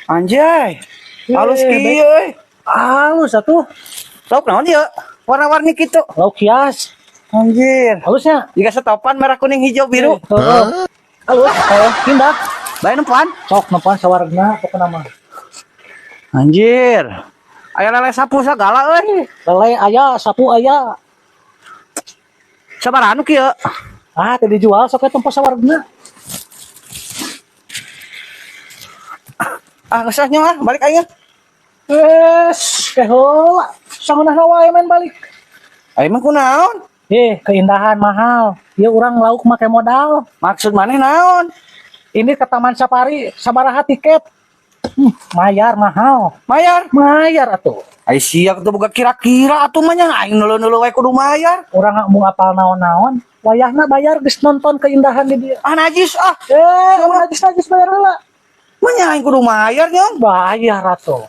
Anjay. Halus Eh, kieu euy. Halus atuh. Lauk naon ieu? Warna-warni kitu. Lauk hias. Anjir. Halusnya. Jiga setopan merah, kuning, hijau, biru. Heeh. Halus. Heeh. Pindah. Bae nempoan. Sok nempoan sawarna pokona mah. Anjir. Aya lele sapu sagala euy. Lele aya, sapu aya. Sabaraha nu kieu? Ah, teu dijual, sok we tempo sawarna. Ah, geus ah, nyong ah, balik aing ah. Wes, ke heula. Sangeunahna wae main balik. Aing mah kunaon? Eh, keindahan mahal. Ieu urang lauk make modal. Maksud maneh naon? Ini ke Taman Safari, sabaraha tiket? Mayar mahal. Mayar. Mayar atuh. Ai sia teu boga kira-kira atuh mah nya aing neuleuh-neuleuh wae kudu mayar. Urang mau apal naon-naon, wayahna bayar geus nonton keindahan di dieu. Ah, najis ah. Eh, najis-najis, bayar heula. Mah nya aing kudu mayar, nyong. Bayar atuh.